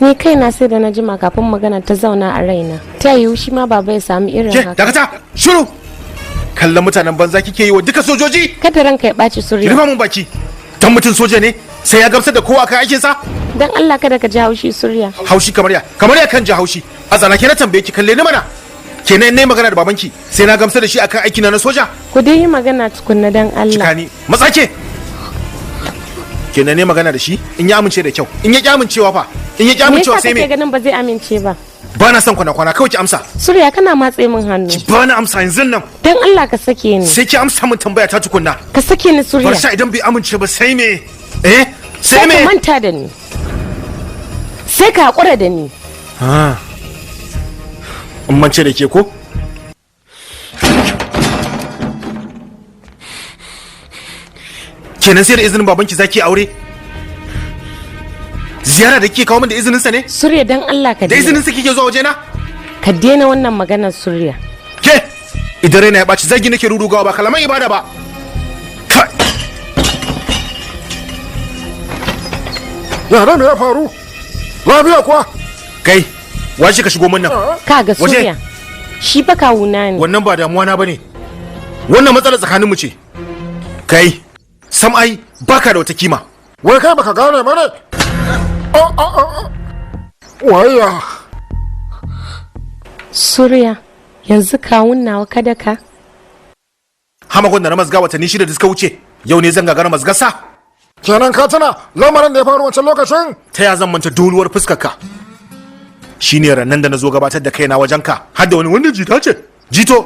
Ni kaina sai da na jima kafin magana ta zauna a raina. Ta yiwu shi ma baba ya samu irin Ke, haka. dakata, shiru. Kallon mutanen banza kike yi wa duka sojoji. Kada ranka ya ɓaci Ki Surya. rufa mun baki. Dan mutum soja ne sai ya gamsar da kowa kan aikinsa. Dan Allah kada ka ji haushi Surya. Haushi kamar ya, kamar ya kan ji haushi. A tsanake na tambaye ki, kalle ni mana. Kenan nayi magana da babanki sai na gamsar da shi akan aikina na soja. Ku dai yi magana tukunna dan Allah. Cika ni, matsa ke. Kenan ne magana da shi in ya amince da kyau. In ya ki amincewa fa, in ya ki Me amincewa yasa sai kake me? ganin ba zai amince ba? Ba na son kwana kwana, kawai ki amsa. Surya, kana matse min hannu. Ba na amsa yanzu nan. Dan Allah ka sake ni. Sai ki amsa min tambaya ta tukunna. Ka sake ni Surya. Bar sha, idan bai amince ba sai me? Eh? Sai Sai ka me? manta da ni. Sai ka haƙura da ni. Ah. In mance da ke ko? Kenan sai da izinin babanki zaki aure? Ziyara da kike kawo min da izinin sa ne? Surya, dan Allah ka Da daina. izinin sa kike zuwa wajena? Ka daina wannan maganar Surya. Ke! Idan raina ya ɓaci zagi nake rurugawa, ba kalaman ibada ba. Kai! Yara, me ya faru? Lafiya kuwa? Kai! Wace ka shigo mun nan? Kaga Waje. Surya. Shi fa kawuna ne. Wannan ba damuwa na bane. Wannan matsalar tsakaninmu ce. Kai! Sam ai baka da wata kima. Wai kai baka gane ba ne? Oh, oh, oh, oh. Waya. Surya, yanzu kawun nawa kada ka. Hamagon da na mazga watanni 6 da suka wuce, yau ne zan gagara mazgasa. Kenan ka tuna lamarin da ya faru wancan lokacin? Ta ya zan manta doluwar fuskarka? Shine rannan da na zo gabatar da kaina wajenka, har da wani wanda jita ce. Jito,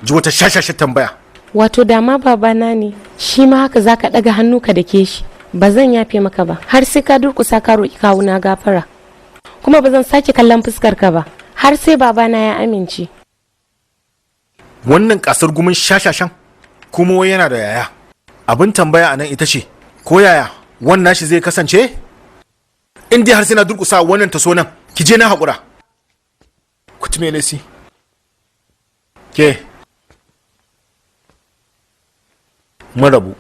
ji wata shashashe tambaya. Wato dama babana ne, shi ma haka zaka ɗaga hannu ka dake shi. Ba zan yafe maka ba, har sai ka durƙusa ka roƙi kawuna gafara. Kuma ba zan sake kallon fuskar ka ba, har sai babana ya amince. Wannan kasar gumin shashashan kuma wai yana da yaya. Abin tambaya a nan ita ce, ko yaya wannan shi zai kasance? In dai har sai na durƙusa wannan taso nan, ki je na haƙura. Ku ci lesi. Ke. Mun rabu.